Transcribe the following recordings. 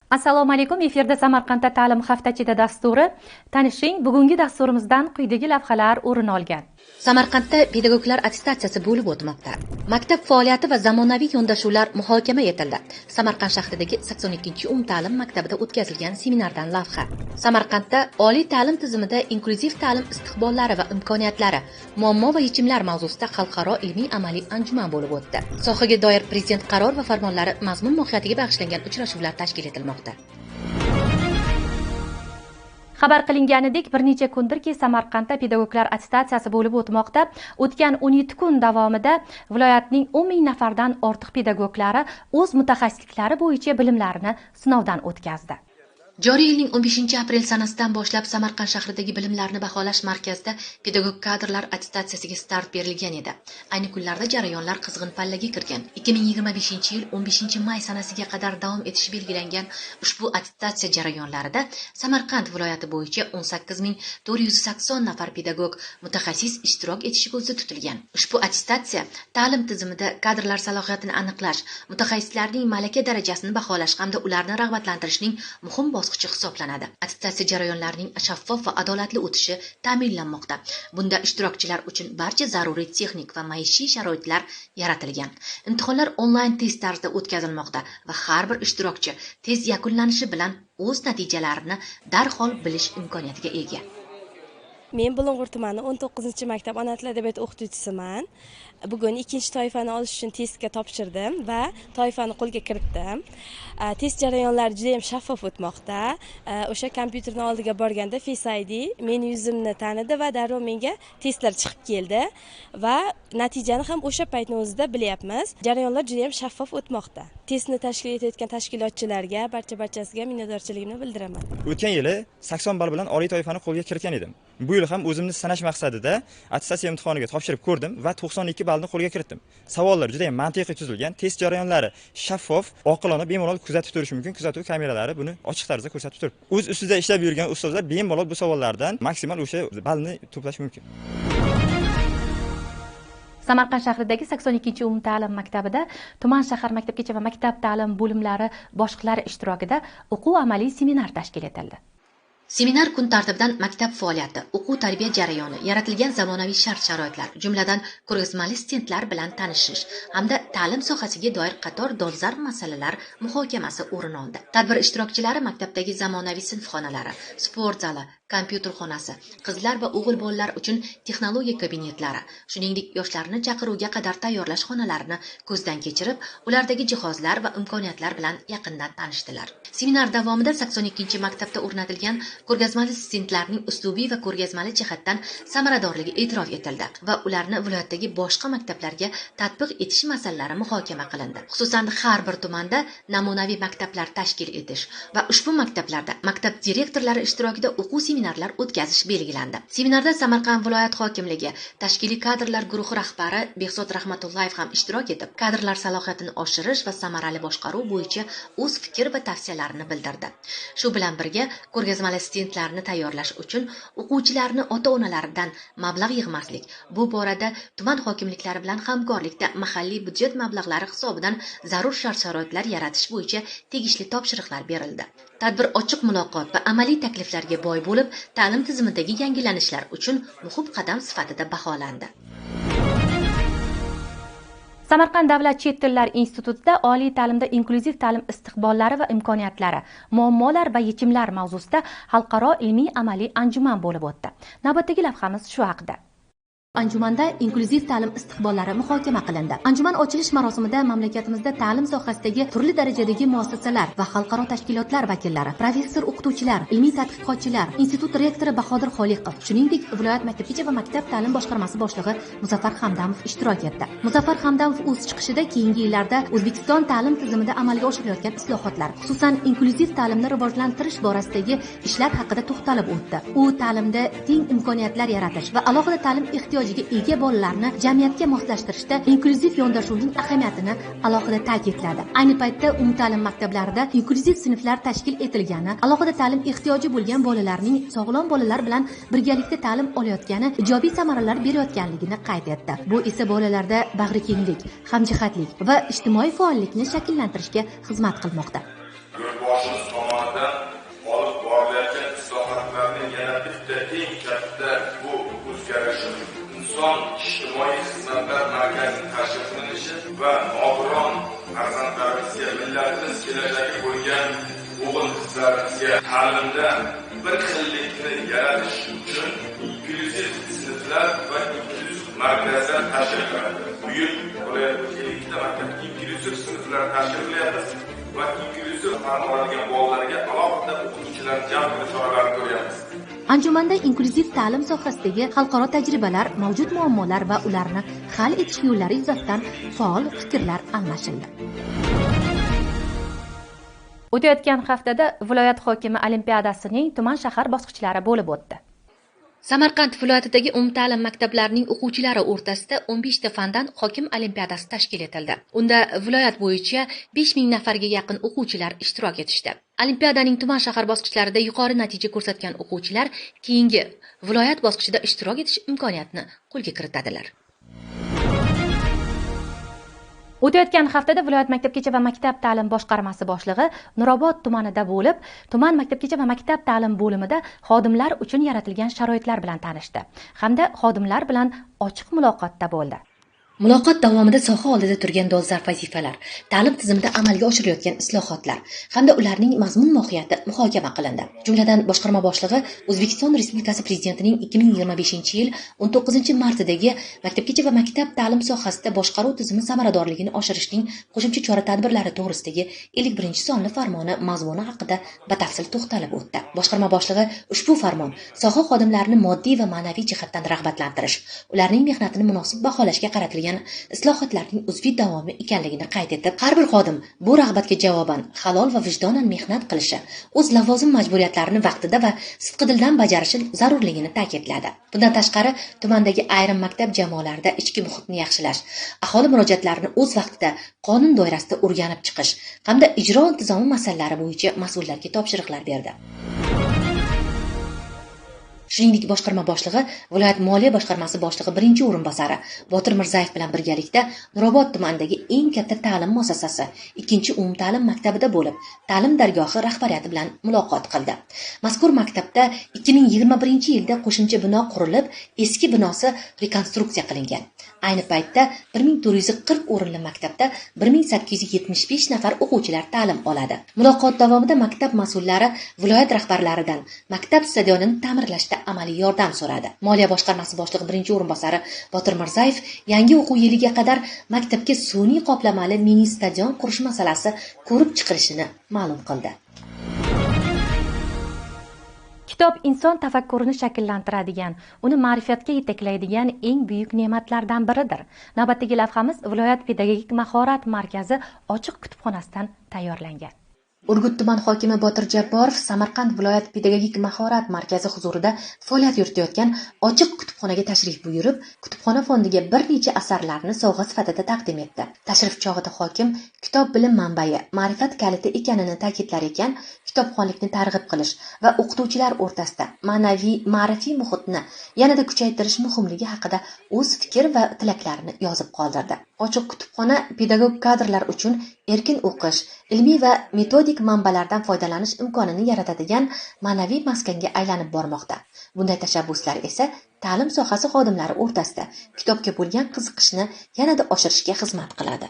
Assalomu alaykum. Efirda Samarqandda ta'lim haftachida dasturi. Tanishing, bugungi dasturimizdan quyidagi lavhalar o'rin olgan. Samarqandda pedagoglar attestatsiyasi bo'lib o'tmoqda. Maktab faoliyati va zamonaviy yondashuvlar muhokama etildi. Samarqand shahridagi 82-umumta'lim maktabida o'tkazilgan seminardan lavha. Samarqandda oliy ta'lim tizimida inklyuziv ta'lim istiqbollari va imkoniyatlari, muammo va yechimlar mavzusida xalqaro ilmiy-amaliy anjuman bo'lib o'tdi. Sohaga doir prezident qaror va farmonlari mazmun mohiyatiga bag'ishlangan uchrashuvlar tashkil etilmoqda. Xabar qilinganidek, bir necha kundirki Samarqandda pedagoglar attestatsiyasi bo'lib o'tmoqda. O'tgan 17 kun davomida viloyatning 10 ming nafardan ortiq pedagoglari o'z mutaxassisliklari bo'yicha bilimlarini sinovdan o'tkazdi. Joriy yilning 15 aprel sanasidan boshlab Samarqand shahridagi bilimlarni baholash markazida pedagog kadrlar attestatsiyasiga start berilgan edi. Ayni kunlarda jarayonlar qizg'in pallaga kirgan. 2025 yil 15 may sanasiga qadar davom etishi belgilangan ushbu attestatsiya jarayonlarida Samarqand viloyati bo'yicha 18 480 nafar pedagog mutaxassis ishtirok etishi ko'zda tutilgan. Ushbu attestatsiya ta'lim tizimida kadrlar salohiyatini aniqlash, mutaxassislarning malaka darajasini baholash hamda ularni rag'batlantirishning muhim bosqichi hisoblanadi. Attestatsiya jarayonlarining shaffof va adolatli o'tishi ta'minlanmoqda. Bunda ishtirokchilar uchun barcha zaruriy texnik va maishiy sharoitlar yaratilgan. Imtihonlar onlayn test tarzida o'tkazilmoqda va har bir ishtirokchi test yakunlanishi bilan o'z natijalarini darhol bilish imkoniyatiga ega. Men Bulung'ur tumani 19-maktab ona tili adabiyoti o'qituvchisiman. Bugun ikkinchi toifani olish uchun testga topshirdim va toifani qo'lga kiritdim. Test jarayonlari juda yam shaffof o'tmoqda. O'sha kompyuterni oldiga borganda Face ID meni yuzimni tanidi va darrov menga testlar chiqib keldi va natijani ham o'sha paytni o'zida bilyapmiz. Jarayonlar juda yam shaffof o'tmoqda. Testni tashkil etayotgan tashkilotchilarga, barcha barchasiga minnatdorchiligimni bildiraman. O'tgan yili 80 ball bilan oliy toifani qo'lga kiritgan edim. Bu yil ham o'zimni sinash maqsadida attestatsiya imtihoniga topshirib ko'rdim va 92 ballni qo'lga kiritdim. Savollar juda ham mantiqiy tuzilgan, test jarayonlari shaffof, oqilona, bemalol kuzatib turish mumkin. Kuzatuv kameralari buni ochiq tarzda ko'rsatib turibdi. O'z ustida ishlab yurgan ustozlar bemalol bu savollardan maksimal o'sha ballni to'plash mumkin. Samarqand shahridagi 82-umumta'lim maktabida tuman, shahar maktabgacha va maktab ta'lim bo'limlari boshliqlari ishtirokida o'quv amaliy seminar tashkil etildi. Seminar kun tartibidan maktab faoliyati, o'quv tarbiya jarayoni, yaratilgan zamonaviy shart-sharoitlar, jumladan ko'rgazmali stendlar bilan tanishish hamda ta'lim sohasiga doir qator dolzarb masalalar muhokamasi o'rin oldi. Tadbir ishtirokchilari maktabdagi zamonaviy sinf xonalari, sport zali, kompyuter xonasi, qizlar va o'g'il bolalar uchun texnologiya kabinetlari, shuningdek, yoshlarni chaqiruvga qadar tayyorlash xonalarini ko'zdan kechirib, ulardagi jihozlar va imkoniyatlar bilan yaqindan tanishdilar. Seminar davomida 82 maktabda o'rnatilgan ko'rgazmali stendlarning uslubiy va ko'rgazmali jihatdan samaradorligi e'tirof etildi va ularni viloyatdagi boshqa maktablarga tatbiq etish masalalari muhokama qilindi. Xususan, har bir tumanda namunaviy maktablar tashkil etish va ushbu maktablarda maktab direktorlari ishtirokida o'quv seminarlar o'tkazish belgilandi. Seminarda Samarqand viloyat hokimligi tashkiliy kadrlar guruhi rahbari Behzod Rahmatullayev ham ishtirok etib, kadrlar salohiyatini oshirish va samarali boshqaruv bo'yicha o'z fikr va tavsiyalarini bildirdi. Shu bilan birga, ko'rgazmali stendlarni tayyorlash uchun o'quvchilarni ota-onalaridan mablag' yig'maslik, bu borada tuman hokimliklari bilan hamkorlikda mahalliy byudjet mablag'lari hisobidan zarur shart-sharoitlar yaratish bo'yicha tegishli topshiriqlar berildi. Tadbir ochiq muloqot va amaliy takliflarga boy bo'lib, ta'lim tizimidagi yangilanishlar uchun muhim qadam sifatida baholandi. Samarqand davlat chet tillar institutida oliy ta'limda inklyuziv ta'lim istiqbollari va imkoniyatlari, muammolar va yechimlar mavzusida xalqaro ilmiy amaliy anjuman bo'lib o'tdi. Navbatdagi lavhamiz shu haqida. Anjumanda inklyuziv ta'lim istiqbollari muhokama qilindi. Anjuman ochilish marosimida mamlakatimizda ta'lim sohasidagi turli darajadagi muassasalar va xalqaro tashkilotlar vakillari, professor o'qituvchilar, ilmiy tadqiqotchilar, institut rektori Bahodir Xoliqov, shuningdek, viloyat maktabgacha va maktab ta'lim boshqarmasi boshlig'i Muzaffar Hamdamov ishtirok etdi. Muzaffar Hamdamov o'z chiqishida keyingi yillarda O'zbekiston ta'lim tizimida amalga oshirilayotgan islohotlar, xususan, inklyuziv ta'limni rivojlantirish borasidagi ishlar haqida to'xtalib o'tdi. U ta'limda teng imkoniyatlar yaratish va alohida ta'lim ehtiyojiga ega bolalarni jamiyatga moslashtirishda inklyuziv yondashuvning ahamiyatini alohida ta'kidladi. Ayni paytda umumta'lim maktablarida inklyuziv sinflar tashkil etilgani, alohida ta'lim ehtiyoji bo'lgan bolalarning sog'lom bolalar bilan birgalikda ta'lim olayotgani ijobiy samaralar berayotganligini qayd etdi. Bu esa bolalarda bag'rikenglik, hamjihatlik va ijtimoiy faollikni shakllantirishga xizmat qilmoqda. Yo'lboshimiz. bitta eng katta bu o'zgarish inson ijtimoiy xizmatlar markazining tashkil qilinishi va nogiron farzandlarimizga, millatimiz kelajagi bo'lgan o'g'il qizlarimizga ta'limda bir xillikni yaratish uchun inklyuziv sinflar va inklyuziv markazlar tashkil qilinadi. Bu yil viloyatda 52 ta maktab inklyuziv sinflar tashkil qilyapmiz va inklyuziv ta'lim oladigan bolalarga alohida o'qituvchilar jalb qilish choralarini ko'ryapmiz. Anjumanda inklyuziv ta'lim sohasidagi xalqaro tajribalar, mavjud muammolar va ularni hal etish yo'llari yuzasidan faol fikrlar almashildi. O'tayotgan haftada viloyat hokimi olimpiadasining tuman shahar bosqichlari bo'lib o'tdi. Samarqand viloyatidagi umumta'lim maktablarining o'quvchilari o'rtasida 15 ta fandan hokim olimpiadasi tashkil etildi. Unda viloyat bo'yicha 5000 nafarga yaqin o'quvchilar ishtirok etishdi. Olimpiadaning tuman shahar bosqichlarida yuqori natija ko'rsatgan o'quvchilar keyingi viloyat bosqichida ishtirok etish imkoniyatini qo'lga kiritadilar. O'tayotgan haftada viloyat maktabgacha va maktab ta'lim boshqarmasi boshlig'i Nurobod tumanida bo'lib, tuman maktabgacha va maktab ta'lim bo'limida xodimlar uchun yaratilgan sharoitlar bilan tanishdi hamda xodimlar bilan ochiq muloqotda bo'ldi. Muloqot davomida soha oldida turgan dolzarb vazifalar, ta'lim tizimida amalga oshirilayotgan islohotlar hamda ularning mazmun mohiyati muhokama qilindi. Jumladan, boshqarma boshlig'i O'zbekiston Respublikasi Prezidentining 2025-yil 19-martidagi maktabgacha va maktab ta'lim sohasida boshqaruv tizimi samaradorligini oshirishning qo'shimcha chora-tadbirlari to'g'risidagi 51-sonli farmoni mazmuni haqida batafsil to'xtalib o'tdi. Boshqarma boshlig'i ushbu farmon soha xodimlarini moddiy va ma'naviy jihatdan rag'batlantirish, ularning mehnatini munosib baholashga qaratilgan islohotlarning uzviy davomi ekanligini qayd etib, har bir xodim bu rag'batga javoban halol va vijdonan mehnat qilishi, o'z lavozim majburiyatlarini vaqtida va sidqidildan bajarishi zarurligini ta'kidladi. Bundan tashqari, tumandagi ayrim maktab jamoalarida ichki muhitni yaxshilash, aholi murojaatlarini o'z vaqtida qonun doirasida o'rganib chiqish hamda ijro intizomi masalalari bo'yicha mas'ullarga topshiriqlar berdi. Shuningdek, boshqarma boshlig'i viloyat moliya boshqarmasi boshlig'i birinchi o'rinbosari Botir Mirzayev bilan birgalikda Nurobod tumanidagi eng katta ta'lim muassasasi 2-umumta'lim maktabida bo'lib, ta'lim dargohi rahbariyati bilan muloqot qildi. Mazkur maktabda 2021-yilda qo'shimcha bino qurilib, eski binosi rekonstruksiya qilingan. Ayni paytda 1440 o'rinli maktabda 1875 nafar o'quvchilar ta'lim oladi. Muloqot davomida maktab mas'ullari viloyat rahbarlaridan maktab stadionini ta'mirlashda amaliy yordam so'radi. Moliya boshqarmasi boshlig'i birinchi o'rinbosari Botir Mirzayev yangi o'quv yiliga qadar maktabga sun'iy qoplamali mini stadion qurish masalasi ko'rib chiqilishini ma'lum qildi. Kitob inson tafakkurini shakllantiradigan, uni ma'rifatga yetaklaydigan eng buyuk ne'matlardan biridir. Navbatdagi lavhamiz viloyat pedagogik mahorat markazi ochiq kutubxonasidan tayyorlangan. Urgut tuman hokimi Botir Jabborov Samarqand viloyat pedagogik mahorat markazi huzurida faoliyat yuritayotgan ochiq kutubxonaga tashrif buyurib, kutubxona fondiga bir necha asarlarni sovg'a sifatida taqdim etdi. Tashrif chog'ida hokim kitob bilim manbai, ma'rifat kaliti ekanini ta'kidlar ekan, kitobxonlikni targ'ib qilish va o'qituvchilar o'rtasida ma'naviy ma'rifiy muhitni yanada kuchaytirish muhimligi haqida o'z fikr va tilaklarini yozib qoldirdi. Ochiq kutubxona pedagog kadrlar uchun erkin o'qish, ilmiy va metodik manbalardan foydalanish imkonini yaratadigan ma'naviy maskanga aylanib bormoqda. Bunday tashabbuslar esa ta'lim sohasi xodimlari o'rtasida kitobga bo'lgan qiziqishni yanada oshirishga xizmat qiladi.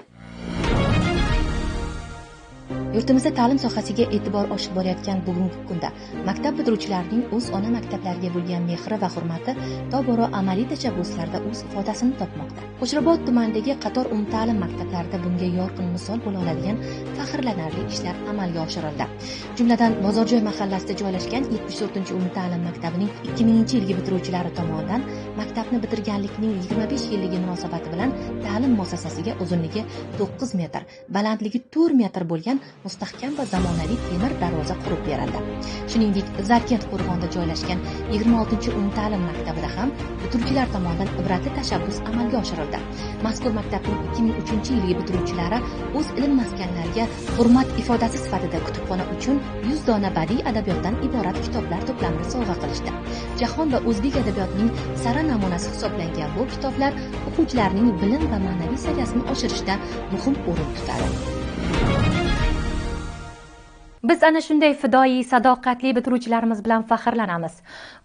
Yurtimizda ta'lim sohasiga e'tibor oshib borayotgan bugungi kunda maktab bitiruvchilarining o'z ona maktablariga bo'lgan mehri va hurmati tobora amaliy tashabbuslarda o'z ifodasini topmoqda. Qo'shrabot tumanidagi qator umumta'lim maktablarida bunga yorqin misol bo'la oladigan faxrlanarli ishlar amalga oshirildi. Jumladan, Bozorjoy mahallasida joylashgan 74-umumta'lim maktabining 2000-yilgi bitiruvchilari tomonidan maktabni bitirganlikning 25 yilligi munosabati bilan ta'lim muassasasiga uzunligi 9 metr, balandligi 4 metr bo'lgan mustahkam va zamonaviy temir darvoza qurib berildi. Shuningdek, Zarkent qo'rg'onida joylashgan 26-umumta'lim maktabida ham bitiruvchilar tomonidan ibratli tashabbus amalga oshirildi. Mazkur maktabning 2003-yilgi bitiruvchilari o'z ilm maskanlariga hurmat ifodasi sifatida kutubxona uchun 100 dona badiiy adabiyotdan iborat kitoblar to'plamini sovg'a qilishdi. Jahon va o'zbek adabiyotining sara namunasi hisoblangan bu kitoblar o'quvchilarning bilim va ma'naviy saviyasini oshirishda muhim o'rin tutadi. Biz ana shunday fidoyi, sadoqatli bitiruvchilarimiz bilan faxrlanamiz.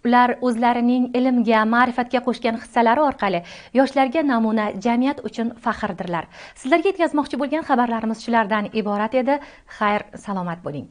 Ular o'zlarining ilmga, ma'rifatga qo'shgan hissalari orqali yoshlarga namuna, jamiyat uchun faxrdirlar. Sizlarga yetkazmoqchi bo'lgan xabarlarimiz shulardan iborat edi. Xayr, salomat bo'ling.